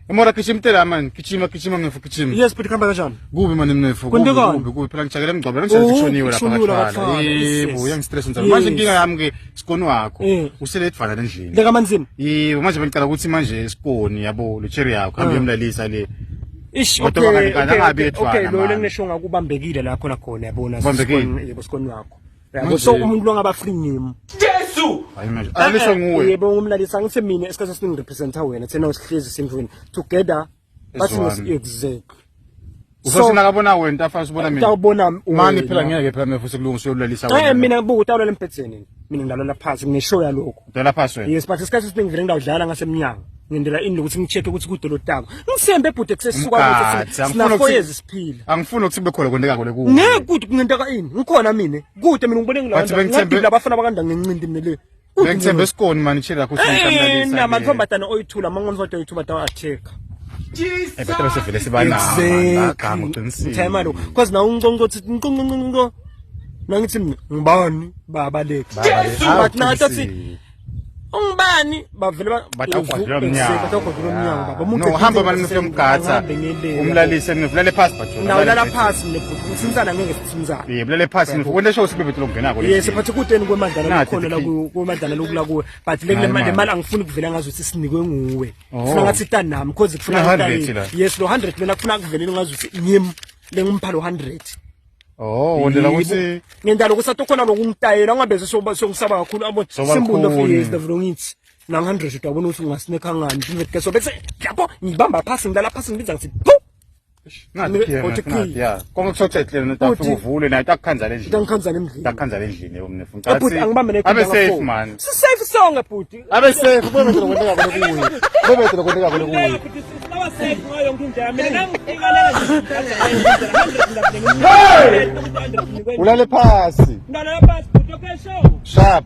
Emora gijima tela man, gijima gijima mnefu gijima. Yes, but kuhamba kanjani? Kubi mani mnefu, kubi Kwentekani? kubi kubi phela ngijakele emgcwabeni ngisazi Oh, kushoniwe lapha kushoniwe lapha kaThwala. kaThwala, yes, Yebo, yes. uyangistress njalo. Manje Yes. inkinga yami ke sikoni wakho. Usele edvana endlini. Lekamanzini. Yebo, manje bengicela ukuthi manje isikoni yabo lo cherry yakho hambe uyomlalisa le. Ish, Kodwa okay, banganikana, okay, angabi okay, edvana, okay, lo man. lenginesho ngakubambekile la khona khona yabona. Ubambekile? Sikoni- Yebo, sikoni wakho. Yabo, Manje- so umuntu lo ngaba free ngimi. Hayi manje. Alaliswa nguwe. Yebo, ngumlalisa ngithi mina esikhathi esiningi representa wena thina sihlezi sendlini together. Bathi Ezwana. exactly. Usothi nakabona wena afana usibona mina. Utawubona Mani wena. phela ngeke phela mnefu sekulungisa uyolalisa Eh mina buka utawulala embhedzeni. Mina ngilala phansi ngineshow yalokho. Udala phasi wena. Yes, but isikhathi esiningi vele ngidawudlala ngasemnyango. Ngendlela ini ukuthi ngicheck ukuthi kude lo tako. Ngisembe bhuti kusesuka Umkhathi, ukuthi angifuni sina ukuthi- 4 years siphila. Angifuni ukuthi kube khona kwendeka kule kuwe. Ngeke kude kungenteka ini. Ngikhona mina. Kude mina ngibone Bathi ngilanda. bengithembe- Ngadibla abafana bakanda ngencindi mina le. Bengithembe isikoni mani cherry yakho Eh, usuyikamlalisa. namantombazana oyithula mangonzodo oyithuba tawa attack. Eh bese bese vele sibanabo. Gama uqinisile. Ngithema lo because na unconco uthi nconco nangithi mina ngibani babaleka. Jesu! But na athi ungibani bavele Batawugwadlula umnyango. Batawugwadlula umnyango baba. Umuntu No, hamba mani mfike umgatha. Umlalise mnefu ulale phasi but. Na ulala phasi mne bhuti. Usinsana ngeke sithinsana. Yebo ulale phasi mnefu. Wena show sibe bethu longenako le. Yes, but kudeni kwemadlana Nathi kukhona la the ku kwemadlana lokula kuwe. But le Hayi, le man. mali angifuni kuvela ngazi ukuthi sinikwe nguwe. Oh. Kufuna ngathi itani nami because kufuna Kuna 100 ukuthi- la. Yes, lo 100 lena kufuna kuvelele ngazi ukuthi ngimi lengimpha lo 100. Oh, wendela ukuthi ngendalo ukuthi atokhona lokungitayela ungabeze sokusaba kakhulu abo Soba simbundo lukhuni. yes the ngithi na 100 uyabona ukuthi ungasinekha ngani ke so bese lapho ngibamba phasi ngilala phasi ngibiza ngithi phu Nathi Othi khiya khiya. nathi ya. Konke kusothethe lena tafika uvule nayo takukhanza le ndlini. Takukhanza le ndlini. Takukhanza le ndlini yebo mnefu. Eh, bhuti angibambe ne Abe safe man. Si safe sonke bhuti. Abe safe kube bese lokwenteka kule kuye. Kube bese lokwenteka kule kuye. Saba safe ngayo yonke indlela. Mina nangifika lana nje. Ulale phasi. Ngilala phasi bhuti okay show. Sharp.